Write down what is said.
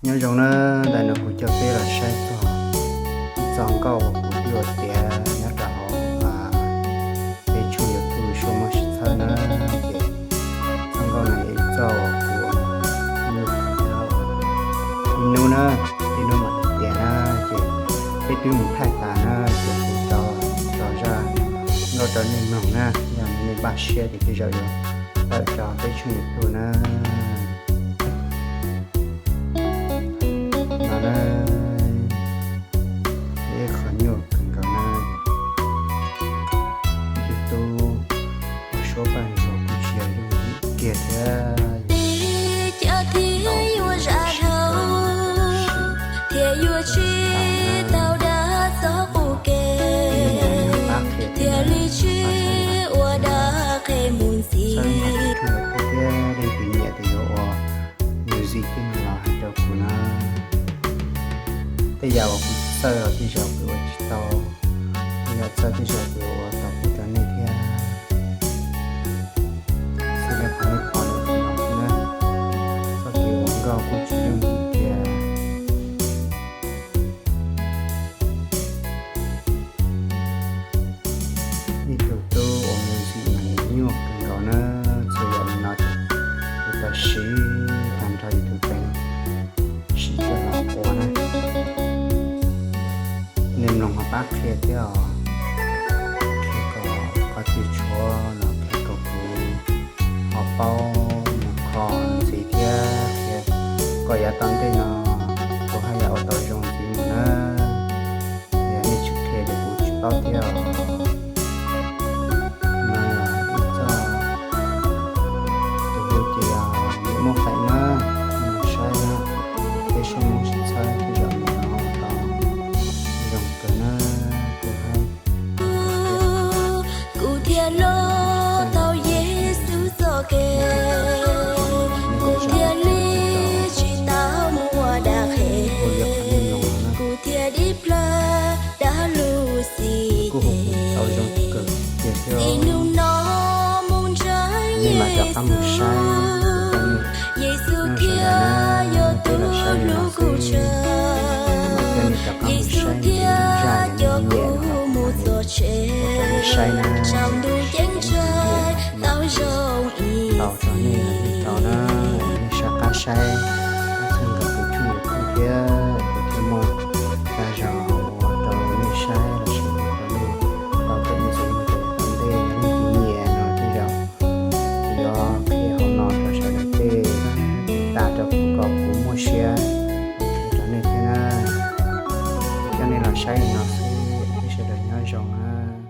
Nyob zoo na, ntawm no kuv coj peb los saib txog ib txoj nkauj uas kuv twb ua tiav nyob rau hauv peb tshooj YouTube Suab Muaj Sib Txhawb na. Ces txoj nkauj no yog ib txoj uas kuv ua ib hnub na, ib hnub mas tiav na, ces peb twb mus thaij tas na, ces kuv tso, tso zaj nkauj rau nej mloog na, yog nej npaj siab ces tej zaum yuav tawm rau peb tshooj YouTube na. No na, ib qho nyuaj kawg nkaus na, YouTube ua suab paj ntsog kuj tsis yog yooj yim kiag thiab. Teb caj thiab yuav zam dhau, thiab yuav tsis tau dab txog qub kev, thiaj li tsis ua dab qheb mus ntxiv. Leej twg nyiam ces yuav ua music tej no los hais rau kuv na. Tej yam uas kuv txawj los tej zaum kuv ua tsis tau, tej yam txawj tej zaum kuv ua tau pub rau nej thiab. Xws li qhov nej pom ntawm no na, txoj kev ua nkauj kuj tsis yooj yim kiag. Ib tug tub ua music mas nws nyuaj kawg nkaus na, txhua yam li no ces kuv tau siv tag nrho yus tus teem siv coj los ua na. Nej mloog ho pab qhia thiab os, qhia kom qhov twg tshuav los qhia kom kuv ho paub mus kho ntxiv thiab, qhia kom yav tom ntej no kuv haj yam ua tau zoo ntxiv mus na. Yog nej tsis qhia ces kuv tsis paub thiab os. No yog ib txoj, tus hu ces yog Niam Muaj Feem na, mus saib na, peb Suab Muaj Sib Txhawb tej zaum mus no tau zoo kawg na, kuv hais. Kuv thiaj los tau Yexus txoj kev, kuv thiaj li tsis tau mus ua dab qheb, kuv thiaj dim plawg dab lub xim tes. Txij hnub no mus ntsib Yexus, Yexus thiaj yog tus hlub kuv tshaj, Yexus thiaj coj kuv mus txog tsev, saum ntuj ceeb tsheej tau zoo ib txhis. Nej sab qab saib, tab sis nkawd tus tshooj YouTube thiab kuv thiaj muaj zog ua rau nej saib los sis ua rau nej tau txais ntxiv mus rau tom ntej. Yog leej twg nyiam no tej zaum kuv yuav qhia hauv no rau sawv daws tej tas rau kuv kom kuv muaj siab qhia rau nej thiab na. Coj nej los saib li no xwb, peb sawv daws nyob zoo na.